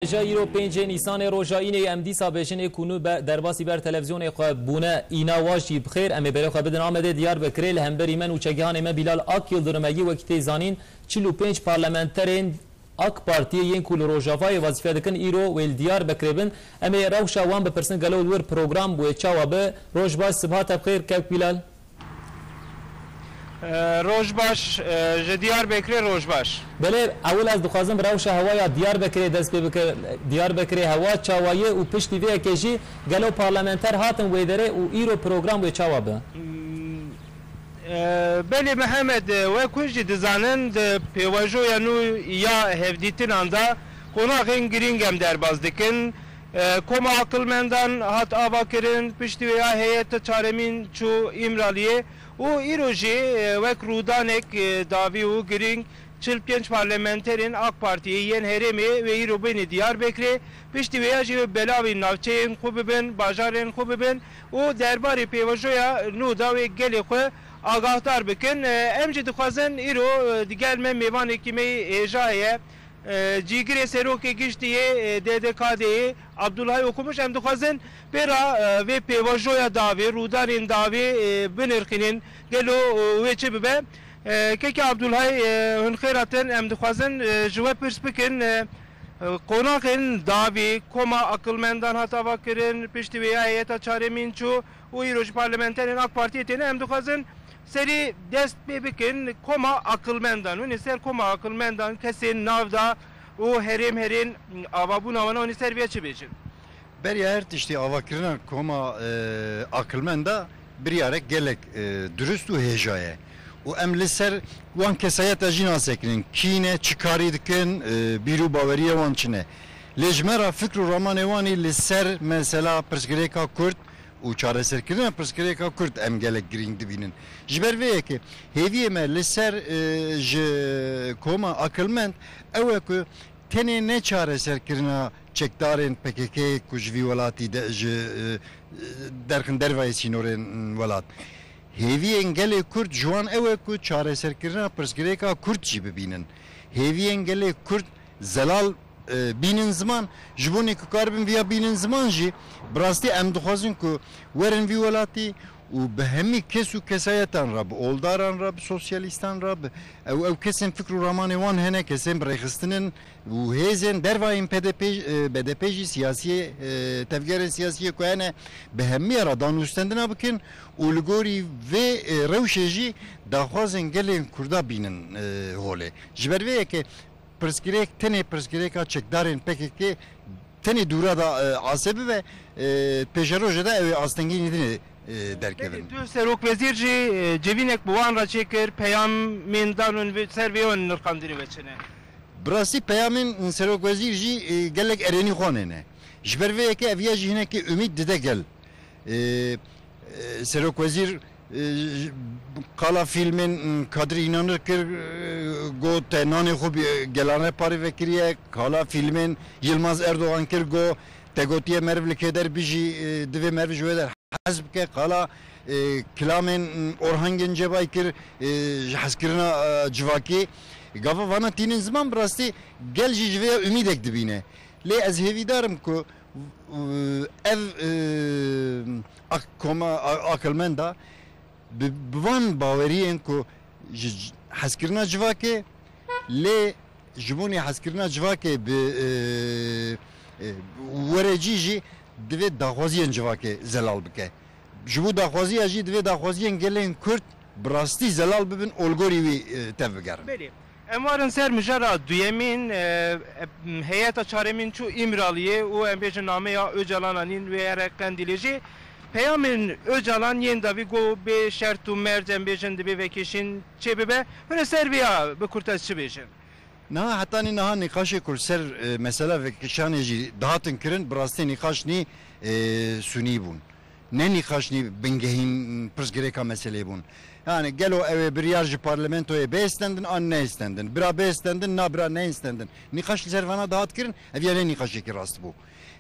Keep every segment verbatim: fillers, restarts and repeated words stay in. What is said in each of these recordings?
Hêja îro pêncê Nîsanê roja înê ye, em dîsa bêjin ê ku nû be-, derbasî ber televîzyonê xwe bûne, îna wa jî bi xêr. Em ê berê xwe bidin Amedê, Diyarbekirê. Li hemberî me nûçegihanê me Bilal Akyıldırım e, yê wekî tê zanîn çil û pênc parlamenterên AK Partiyê yên ku li Rojavayê wezîfe dikin, îro wê li Diyarbekirê bin. Em ê rewşa wan bipirsin, gelo li wir program wê çawa be? Roj baş, sibaha te bi xêr kek Bilal. Ee, roj baş, e, ji Diyarbekirê roj baş. Belê, ewil ez dixwazim rewşa hewaya Diyarbekirê dest pê bike. Diyarbekirê hewa çawa ye û piştî vê yekê jî gelo parlamenter hatin wê derê û îro program wê çawa be? Hmm, e, belê Mihemed, e, wek hûn jî dizanin, di pêvajoya nû ya hevdîtinan de qonaxên girîng em derbas dikin. E, Koma Aqilmendan hat avakirin, piştî wê ya heyeta çaremîn çû Îmraliyê û îro jî, e, wek rûdanek, e, dawî û girîng çil pênc parlamenterên AK Partiyê yên herêmê wê îro bêne Diyarbekirê, piştî wê ya jî wê belavî navçeyên xwe bibin, bajarên xwe bibin û derbarê pêvajoya nû da wê gelê xwe agahdar bikin. E, em jî dixwazin îro, e, digel me mêvanekî me yê hêja heye. E, cîgirê serokê giştî yê, e, D D K D'yê Abdulhay Okumuş, em dixwazin pê re, e, vê pêvajoya dawê, rûdanên dawê, e, binirxînin, gelo, e, wê çi bibe? E, kekê Abdulhay, e, hûn xêr hatin, em dixwazin, e, ji we pirs bikin, e, e, qonaxên dawî, Koma Aqilmendan hat avakirin, piştî wê ya heyeta çaremîn çû, û îro jî parlamenterên AK Partiyê têne. Em dixwazin serî dest pê bikin Koma Aqilmendan. Hûn ê ser Koma Aqilmendan, kesên nav da û herêm herên avabûna wana, hûn ê ser vê çi bêjin? Beriya her tiştî, avakirina Koma, e, Aqilmenda biryarek gelek, e, dirust û hêja ye. Û em li ser wan kesayeta jî nasekinin. Kî ne, çi karî dikin, e, bîr û baweriya wan çi ne. Lê ji me re fikr û ramanê wan î li ser mesela pirsgirêka Kurd û çareserkirina pirsgirêka Kurd em gelek girîng dibînin. Ji ber vê yekê hêviyê me li ser, e, ji Koma Aqilmend ew e ku tenê ne çareserkirina çekdarên P K K ku ji vî welatî de, ji, e, derxin dervayê sînorên welat. Hêviyên gelê Kurd ji wan ew e ku çareserkirina pirsgirêka Kurd jî bibînin. Hêviyên gelê Kurd zelal, e, bînin ziman, ji bo nê ku karibin viya bînin ziman jî, bi rastî em dixwazin ku werin vî welatî û bi hemî kes û kesayetan re, bi oldaran re, bi sosyalîstan re, bi ew, ew kesên fikr û ramanê wan hene, kesên bi rêxistin in û hêzên dervayên P D P, e, B D P jî siyasiyê, e, tevgerên siyasiyê ku hene, bi hemiya re danûstendina bikin û li gorî vê, e, rewşê jî daxwazên gelên Kurda bînin, e, holê. Ji ber vê yekê pirsgirêk tenê pirsgirêka çekdarên P K K tenê dûra da, e, asê bibe, e, pêşerojê de ew ê astengî nîdinê, e, derkevin. Belê, du serokwezîr jî, e, civînek bi wan re çêkir, peyamên dan hûn vê, ser vê wan nirxandinê we çi ne? Bi rastî peyamên serokwezîr jî, e, gelek erênî xwanê ne. Ji ber vê yekê ev ya jî hinekî umîd dide gel. E, e, Serokwezîr, e, qala fîlmên, m, Kadir Înanir kir, e, got, te nanê xwe bi gelane parê vekiriye, qala fîlmên Yilmaz Erdogan kir, got, te gotiye meriv li kê der bijî, e, divê meriv ji wê der hez bike, qala, e, kilamên, m, Orhan Gencebay kir, e, ji hezkirina, e, civakî. Gava vana tînin ziman bi rastî gel jî ji vê ya umîdek dibîne. Lê ez hêvîdar im ku ev, e, ak-, koma a-, akilmenda bi, bi van baweriyên ku ji c-, hezkirina civakê, lê ji bo nê hezkirina civakê bi, e, e, were cî jî divê daxwaziyên civakê zelal bike. Ji bo daxwaziya jî divê daxwaziyên gelên Kurd bi rastî zelal bibin, olgorî wî, e, tevbigerin. Belê. Em warin ser mijara duyemîn, e, e, heyeta çaremîn çû Îmraliyê û em bêjin nameya Ocalan anîn wê here Qendîlê jî. Peyamên Ocalan yên dawî got bê şert û merc em bêjin dibê vekişîn çêbibe. Hûn ê ser vêya bi kurtez çi bêjin? Niha hetanî niha nîqaşê ku li ser, e, mesela vekişanê jî dihatin kirin, bi rastî nîqaş nî, e, sunî bûn. Ne nîqaş nî bingehîn pirsgirêka meselê bûn. Yani gelo ew ê biryar ji parlamentoyê bêstendin an neêstendin? Bira bêstendin, na bira neêstendin. Nîqaş li ser vana dihat kirin, ev ya ne nîqaşekî rast bû.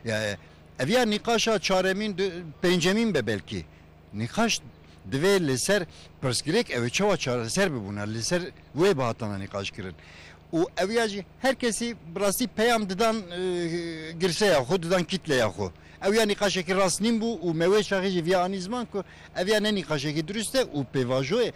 Ya, ev ya nîqaşa çaremîn, du-, pêncemîn be belkî. Nîqaş divê li ser pirsgirêk ew ê çawa çareser bibûna, li ser wê bihatana nîqaş kirin. û ew ya jî her kesî bi rastî peyam didan, e, girseya xwe, didan kîtleya xwe. Ew ya nîqaşekî rast nîn bû û me wê çaxê jî viya anî ziman ku ev ya ne nîqaşekî dirust e û pêvajoyê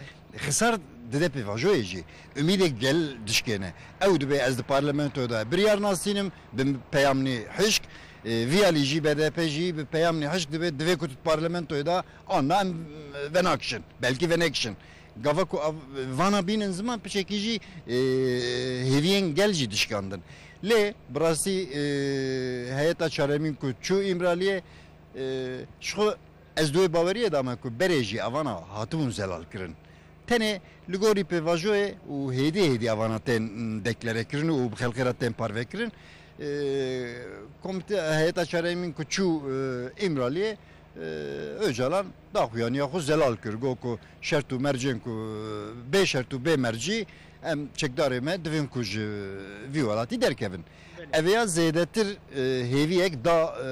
xisar dide pêvajoyê jî. Umîdê gel dişkêne. Ew dibê ez di parlamentoyê de biryar nasînim, bi peyamnî hişk, e, viya lî jî B D P jî bi peyamnî hişk dibê, divê ku tu parlamentoyê de an na em venakişin. Belkî venekişin. Gava ku ev, vana bînin ziman piçekî jî, e, hêviyên gel jî dişkandin. Lê bi rastî, e, heyeta çaremîn ku çû Îmraliyê, e, ji xwe ez di wê baweriyê de me ku berê jî evana hatibûn zelal kirin. Tenê li gorî pêvajoyê û hêdî hêdî evana tên deklare kirin û bi xelkê re tên parve kirin. E, komîte heyeta çaremîn ku çû, e, Îmraliyê, e, Ocalan daxuyaniya xwe zelal kir. Got ku şert û mercên ku, e, bê şert û bê mercî em çekdarê me divên ku ji vî welatî derkevin. Belê. Ev ya zêdetir, e, hêviyek da, e,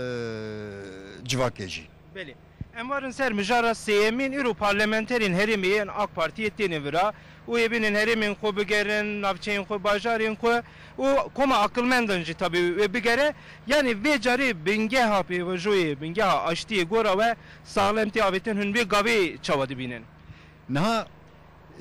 civakê jî. Belê. Em warin ser mijara sêyemîn, îro parlamenterên herêmê yên AK Partiyê têne vira û ê bînin herêmên xwe bigerin, navçeyên xwe, bajarên xwe û koma aqilmendan jî tabî wê bigere. Yanî vê carê bingeha pêvajoyê, bingeha aştiyê gora we saxlem tê avêtin, hûn vê gavê çawa dibînin? Niha,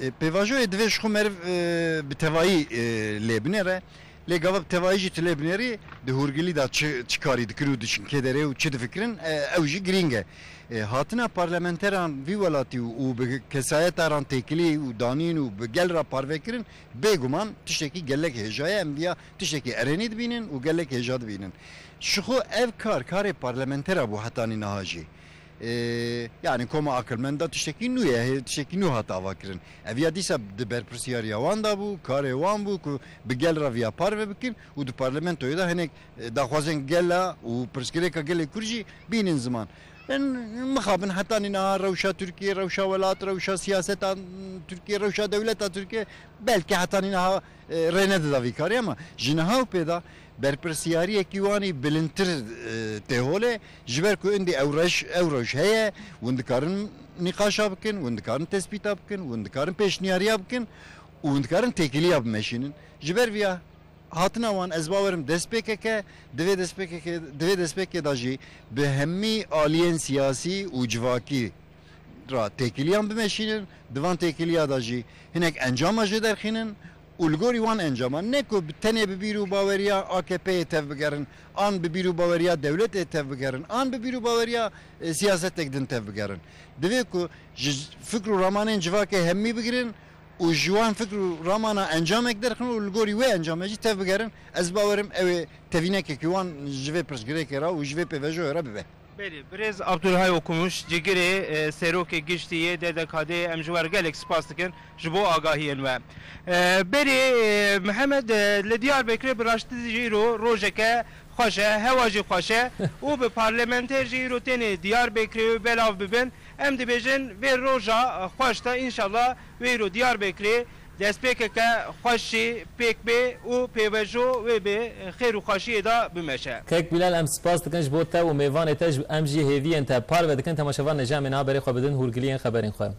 e, pêvajoyê divê ji xwe meriv, e, bi tevayî, e, lê binêre. Lê gava bi tevayî jî tu lê binêrî, di hûrgilî de çi, çi karî dikin û diçin kê derê û çi difikirin, e, ew jî girîng e. E, hatina parlamenteran vî welatî û, û bi kesayeta ran têkilî û danîn û bi gel re parve kirin, bêguman tiştekî gelek hêja ye. Em viya tiştekî erênî dibînin û gelek hêja dibînin. Ji xwe ev kar, karê parlamenter a bû hetanî niha jî. E, yanî koma akilmend de tiştekî nû ye, hê-, tiştekî nû hat avakirin. Ev ya dîsa di berpirsiyariya wan de bû, karê wan bû ku bi gel re viya parve bikin û di parlamentoyê de hinek, e, daxwazên gela û pirsgirêka gelê Kurd jî bînin ziman. Em mixabin hetanî niha rewşa Tirkiyê, rewşa welat, rewşa siyaseta Tirkiyê, rewşa dewleta Tirkiyê belkî hetanî niha, e, rê nedida vî karî, ama ji niha û pê de berpirsiyariyekî wan î bilindtir, e, tê holê, ji ber ku indî ew reş-, ew rewş heye, hûn dikarin nîqaşa bikin, hûn dikarin tespîta bikin, hûn dikarin pêşniyariya bikin û hûn dikarin têkiliya bimeşînin. Ji ber viya hatina wan, ez bawerim destpêkeke, divê destpêkeke, divê destpêkê de jî bi hemî aliyên siyasî û civakî ra têkiliyan bimeşînin, di van têkiliya de jî hinek encama jê derxînin û li gorî wan encama ne ku bi tenê bi bîr û baweriya A K P'yê tev bigerin, an bi bîr û baweriya dewletê tev bigerin, an bi bîr û baweriya, e, siyasetek din tev bigerin. Divê ku ji fikr û ramanên civakê hemî bigirin û ji wan fikr û ramana encamek derxin û li gorî wê encamê jî tev bigerin. Ez bawerim ew ê tevînekekî wan ji vê pirsgirêkê re û ji vê pêvajoyê re bibe. Belê, birêz Abdulhay Okumuş, cigirê, e, serokê giştî yê D D K D'ê, em ji we re gelek spas dikin ji bo agahiyên we. E, berê, e, Mihemed, e, li Diyarbekirê bi rastî jî îro rojeke xweş e, hewa jî xweş e û bi parlamenter jî îro têne Diyarbekirê wê belav bibin. Em dibêjin vê roja xweş de înşallah wê îro Diyarbekirê destpêkeke xweş jî pêk bê û pêvajo wê bi xêr û xweşiyê de bimeşe. Kek Bilal, em spas dikin ji bo te û mêvanê te, ji, em jî hêviyên te parve dikin. Temaşevanê ji em ê niha berê xwe bidin hûrgiliyên xeberên xwe.